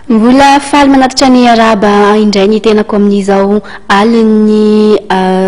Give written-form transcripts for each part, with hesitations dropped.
Mbola faly manatitra ny arahaba indray ny tenako amin'izao alin'ny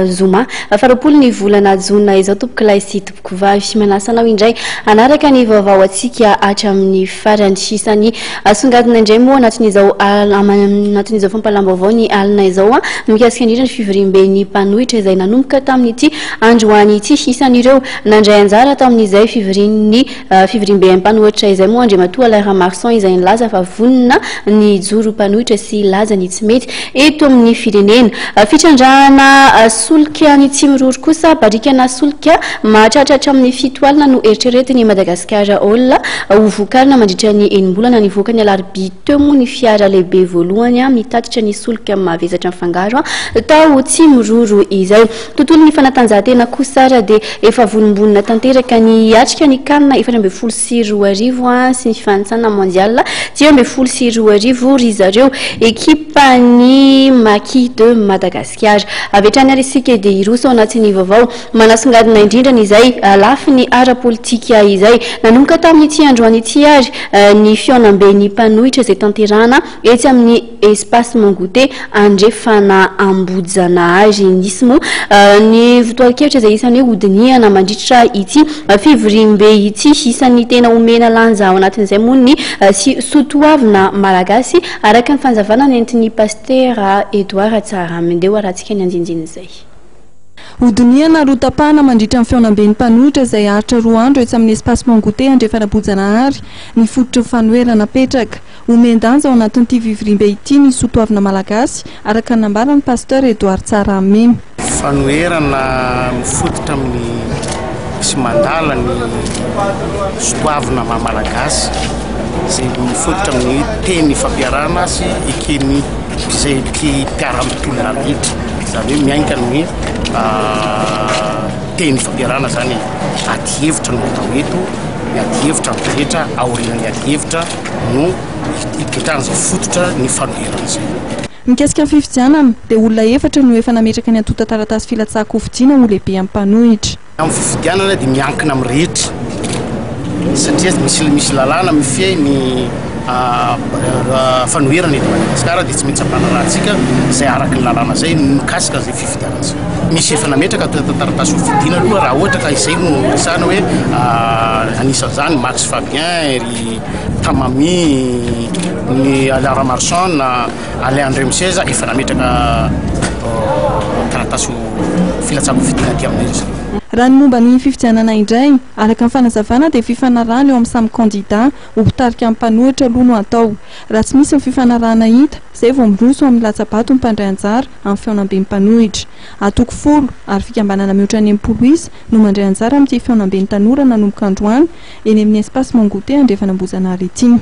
zoma faharoapolo ny volana jona izao tompokolahy sy tompokovavy. Manasa anao indray hanaraka ny vaovao antsika hatramin'ny farany. Isan'ny asongadina indray moa anatin'izao anatin'izao fampahalam-baovao ny alina izao mikasika indrindra ny fivoriamben'ny mpanohitra izay nanomboka tamin'ity androany ity. Isan'ireo nandray anjara tamin'izay fivorian'ny Fivoriambe mpanohitra izay moa Andriamatoa Alain Ramarson izay nilaza fa vonona ny hijoro mpanohitra sy hilaza ny tsy mety eto amin'ny firenena. Fitrandrahana solika any Tsimiroro kosa, barikana solika mahatratra hatramin'ny 70 no eritreretin'i Madagascar Oil ho vokarina mandritra ny enim-bolana. Nivoaka ny alarobia teo moa ny fiara lehibe voalohany mitatitra ny solika mavesatra mifangaro tao Tsimiroro izay. Tontolon'ny fanatanjahantena kosa ary dia efa vonombonona tanteraka ny hiatrika ny Can 2014 sy ny fifanintsanana Mondial 2015 ry zareo ekipan'ny Maki de Madagasikara. Avy hatrany ary isika dia hiroso ao anatin'ny vaovao manasongadina indrindra ny izay lafiny ara-politika izay. Nanomboka tamin'ity androany ity ary ny fihaonamben'ny mpanohitra izay tanterahana etsy amin'ny Espace Mangote Andrefana Ambohijanahary. Nisy moa ny votoatin-kevitra izay isan'ny hoe hodinihana mandritra ity fivoriambe ity. Isan'ny tena omena lanja ao anatin'izay moa ny soatoavina malagasy araka ny fanazavana nentin'ny Pasitera Edouard Tsarahame. Ndeha ho arahantsika ny andinindin'izay. Hodinihana ary hotapahana mandritra ny fihaonamben'ny mpanohitra izay haharitra 2 andro etsy amin'ny Espace Mangote Andrefana Ambohijanahary ny fototry ny fanoherana apetraka. Omen-danja ao anatin'ity fivoriambe ity ny soatoavina malagasy, araka ny nambaran'ny Pasteur Edouard Tsarahame. Fanoherana mifototra amin'ny sy mandala ny soatoavina maha malagasy izay mifototra amin'ny teny fampiarahana sy eken'ny izay mpiara-mitolona rehetra, izany hoe miainga amin'ny teny fampiarahana izany e. Adihevitra no atao eto, ny adihevitra ny rehetra aorian'ny adihevitra. no hipetrahan'izay fototra ny fanoherana izay. Mikasika ny fifidianana, dia olona efatra no efa nametraka ny antontan-taratasy filatsahan-kofidiana ho lehibe amin'ny mpanohitra. Amin'ny fifidianana dia miankina amin'ny rehetra satria misy misy lalàna mifehy ny fanoherana eto Madagasikara dia tsy maintsy ampanarahantsika izay araka ny lalàna izay mikasika an'izay fifidianana izay. Misy efa nametraka antontan-taratasy hofidiana aloha raha ohatra ka izay no resahana hoe anisan'izany Max Fabien, ry Tamami, ny Alain Ramarson, Alain Andriamiseza efa nametraka taratasy filatsaham-pifidiana aty aminay izy. Raha ny momba ny fifidianana indray, araka ny fanazavana dia fifanarahana eo amin'ny samy kandida ho mpitarika ny mpanohitra aloha no atao. Raha tsy misy ny fifanarahana hita, izay vao miroso amin'ny latsa-bato ny mpandray anjara amin'ny fihaonamben'ny mpanohitra. Antoko 10 ary fikambanana mihoatra ny 60 isa no mandray anjara amin'ity fihaonamben'ny tanora nanomboka androany eny amin'ny Espace Mangote Andrefan'Ambohijanahary ity.